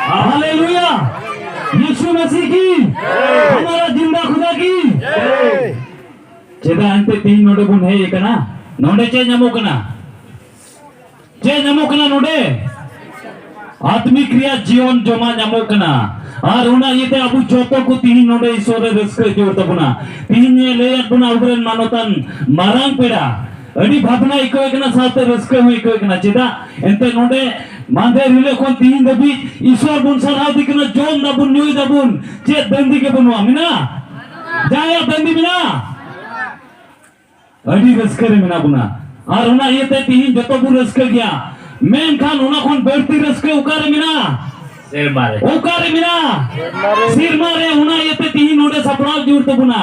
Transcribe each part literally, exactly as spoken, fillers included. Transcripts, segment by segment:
ᱦᱟᱞᱮᱞᱩᱭᱟ! ᱭᱤᱥᱩ ᱢᱟᱥᱤ ᱠᱤ! ᱦᱟᱢᱟᱨᱟ ᱡᱤᱱᱫᱟ ᱠᱷᱩᱫᱟ ᱠᱤ! ᱪᱮᱫᱟᱜ ᱮᱱᱛᱮ ᱛᱤᱦᱤᱧ ᱱᱚᱰᱮ ᱵᱚᱱ ᱦᱮᱡ ᱟᱠᱟᱱᱟ? ᱱᱚᱰᱮ ᱪᱮᱫ ᱧᱟᱢᱚᱜ ᱠᱟᱱᱟ? ᱪᱮᱫ ᱧᱟᱢᱚᱜ ᱠᱟᱱᱟ ᱱᱚᱰᱮ? ᱟᱛᱢᱤᱠ ᱨᱮᱭᱟᱜ ᱡᱤᱭᱚᱱ ᱡᱚᱢᱟᱜ ᱧᱟᱢᱚᱜ ᱠᱟᱱᱟ᱾ ᱟᱨ ᱚᱱᱟ ᱤᱭᱟᱹᱛᱮ ᱟᱵᱚ ᱡᱚᱛᱚ ᱠᱚ ᱛᱤᱦᱤᱧ ᱱᱚᱰᱮ ᱤᱥᱚᱨ ᱨᱮ ᱨᱟᱹᱥᱠᱟᱹ ᱦᱚᱪᱚ ᱛᱟᱵᱚᱱᱟ᱾ ᱛᱤᱦᱤᱧ ᱮ ᱞᱟᱹᱭᱟᱫ ᱵᱚᱱᱟ ᱟᱵᱚᱨᱮᱱ ᱢᱟᱱᱚᱛᱟᱱ ᱢᱟᱨᱟᱝ ᱯᱮᱲᱟ, ᱟᱹᱰᱤ ᱵᱷᱟᱵᱽᱱᱟ ᱟᱹᱭᱠᱟᱹᱣ ᱠᱟᱱᱟ, ᱥᱟᱶᱛᱮ ᱨᱟᱹᱥᱠᱟᱹ ᱦᱚᱸ ᱟᱹᱭᱠᱟᱹᱣ ᱠᱟᱱᱟ᱾ ᱪᱮᱫᱟᱜ? ᱮᱱᱛᱮ ᱱᱚᱰᱮ ᱢᱟᱦᱫᱮᱨ ᱦᱤᱞᱳᱜ ᱠᱷᱚᱱ ᱛᱤᱦᱤᱧ ᱫᱷᱟᱹᱵᱤᱡ ᱤᱥᱚᱨ ᱵᱚᱱ ᱥᱟᱨᱦᱟᱣ ᱫᱮ ᱠᱟᱱᱟ, ᱡᱚᱢ ᱫᱟᱵᱚᱱ, ᱧᱩᱭ ᱫᱟᱵᱚᱱ, ᱪᱮᱫ ᱫᱟᱹᱱᱫᱤ ᱜᱮ ᱵᱟᱹᱱᱩᱜᱼᱟ᱾ ᱢᱮᱱᱟᱜᱼᱟ? ᱡᱟᱦᱟᱸᱭᱟᱜ ᱫᱟᱹᱱᱫᱤ ᱢᱮᱱᱟᱜᱼᱟ? ᱟᱹᱰᱤ ᱨᱟᱹᱥᱠᱟᱹ ᱨᱮ ᱢᱮᱱᱟᱜ ᱵᱚᱱᱟ᱾ ᱟᱨ ᱚᱱᱟ ᱤᱭᱟᱹᱛᱮ ᱛᱤᱦᱤᱧ ᱡᱚᱛᱚ ᱵᱚᱱ ᱨᱟᱹᱥᱠᱟᱹ ᱜᱮᱭᱟ᱾ ᱢᱮᱱᱠᱷᱟᱱ ᱚᱱᱟ ᱠᱷᱚᱱ ᱵᱟᱹᱲᱛᱤ ᱨᱟᱹᱥᱠᱟᱹ ᱚᱠᱟᱨᱮ ᱢᱮᱱᱟᱜᱼᱟ? ᱥᱮᱨᱢᱟ ᱨᱮ᱾ ᱚᱠᱟᱨᱮ ᱢᱮᱱᱟᱜᱼᱟ? ᱥᱮᱨᱢᱟ ᱨᱮ᱾ ᱚᱱᱟ ᱤᱭᱟᱹᱛᱮ ᱛᱤᱦᱤᱧ ᱱᱚᱰᱮ ᱥᱟᱯᱲᱟᱣ ᱡᱩᱲ ᱛᱟᱵᱚᱱᱟ᱾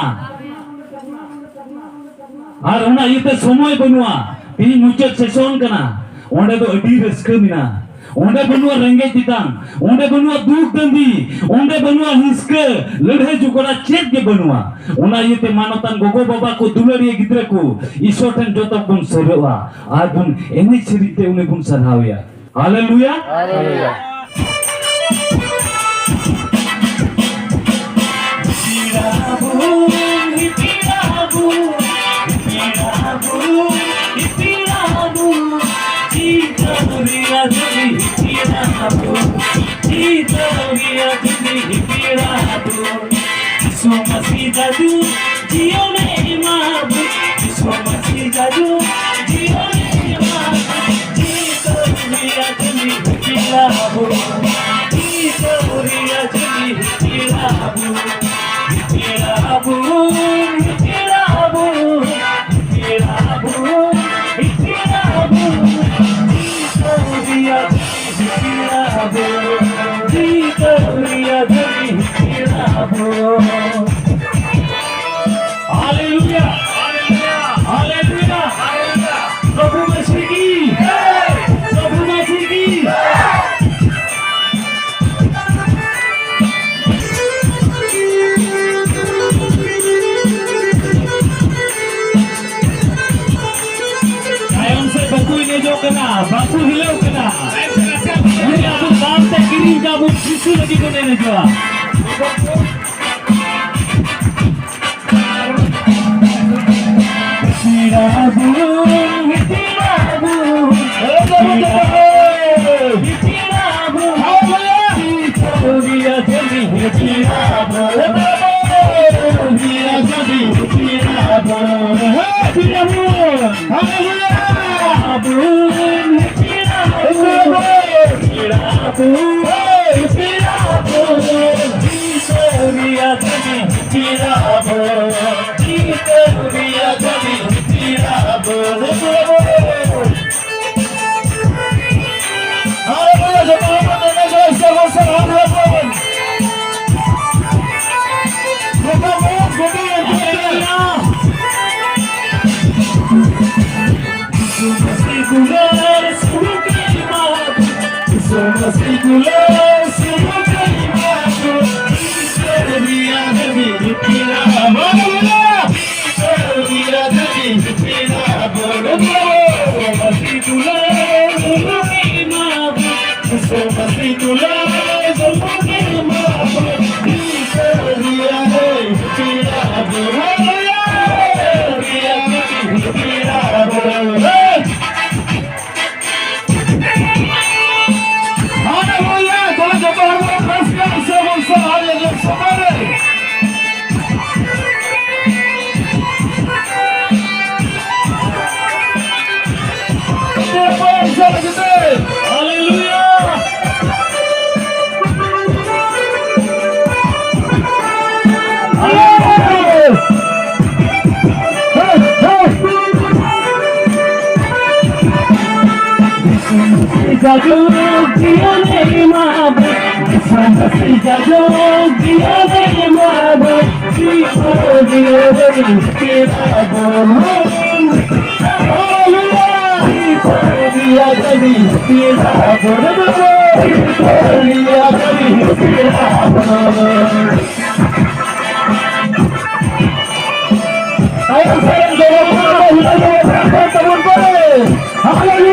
ᱟᱨ ᱚᱱᱟ ᱤᱭᱟᱹᱛᱮ ᱥᱚᱢᱚᱭ ᱵᱟᱹᱱᱩᱜᱼᱟ᱾ ᱛᱤᱦᱤᱧ ᱢᱩᱪᱟᱹᱫ ᱥᱮᱥᱚᱱ ᱠᱟᱱᱟ᱾ ᱚᱸᱰᱮ ᱫᱚ ᱟᱹᱰᱤ ᱨᱟᱹᱥᱠᱟᱹ ᱢᱮᱱᱟᱜᱼᱟ᱾ ᱚᱸᱰᱮ ᱵᱟᱹᱱᱩᱜᱼᱟ ᱨᱮᱸᱜᱮᱡ ᱛᱮᱛᱟᱝ, ᱚᱸᱰᱮ ᱵᱟᱹᱱᱩᱜᱼᱟ ᱫᱩᱠ ᱫᱟᱹᱱᱫᱤ, ᱚᱸᱰᱮ ᱵᱟᱹᱱᱩᱜᱼᱟ ᱦᱤᱸᱥᱠᱟᱹ, ᱞᱟᱹᱲᱦᱟᱹᱭ ᱡᱷᱚᱜᱽᱲᱟ ᱪᱮᱫ ᱜᱮ ᱵᱟᱹᱱᱩᱜᱼᱟ᱾ ᱚᱱᱟ ᱤᱭᱟᱹᱛᱮ ᱢᱟᱱᱚᱛᱟᱱ ᱜᱚᱜᱚ ᱵᱟᱵᱟ ᱠᱚ, ᱫᱩᱞᱟᱹᱲᱤᱭᱟᱹ ᱜᱤᱫᱽᱨᱟᱹ ᱠᱚ, ᱤᱥᱚᱨ ᱴᱷᱮᱱ ᱡᱚᱛᱚ ᱵᱚᱱ ᱥᱟᱹᱨᱟᱹᱜᱼᱟ ᱟᱨ ᱵᱚᱱ ᱮᱱᱮᱡ ᱥᱮᱨᱮᱧ ᱛᱮ ᱩᱱᱤ ᱵᱚᱱ ᱥᱟᱨᱦᱟᱣᱮᱭᱟ᱾ ᱦᱟᱞᱮᱞᱩᱭᱟ᱾ ᱦᱟᱞᱮᱞᱩᱭᱟ᱾ Hallelujah! Hallelujah! Hallelujah! Prabhu Masih ki! Prabhu Masih ki! ᱮᱱᱮᱡᱚᱜ ᱠᱟᱱᱟ, ᱵᱟᱠᱚ ᱦᱤᱞᱟᱹᱣ ᱠᱟᱱᱟ᱾ ᱩᱱᱤ ᱟᱵᱚ ᱫᱟᱢ ᱛᱮ ᱠᱤᱨᱤᱧ ᱠᱟᱜ ᱵᱚᱱ, ᱡᱤᱥᱩ ᱞᱟᱹᱜᱤᱫ ᱵᱚᱱ ᱮᱱᱮᱡᱚᱜᱼᱟ᱾ ᱦᱤᱡᱩᱜ ᱟᱵᱚᱱ, ᱦᱤᱡᱩᱜ ᱟᱵᱚᱱ, ᱦᱤᱡᱩᱜ ᱟᱵᱚᱱ, ᱦᱤᱡᱩᱜ ᱟᱵᱚᱱ, ᱦᱤᱡᱩᱜ ᱟᱵᱚᱱ, ᱦᱤᱡᱩᱜ ᱟᱵᱚᱱ, ᱦᱤᱡᱩᱜ ᱟᱵᱚᱱ᱾ Hallelujah.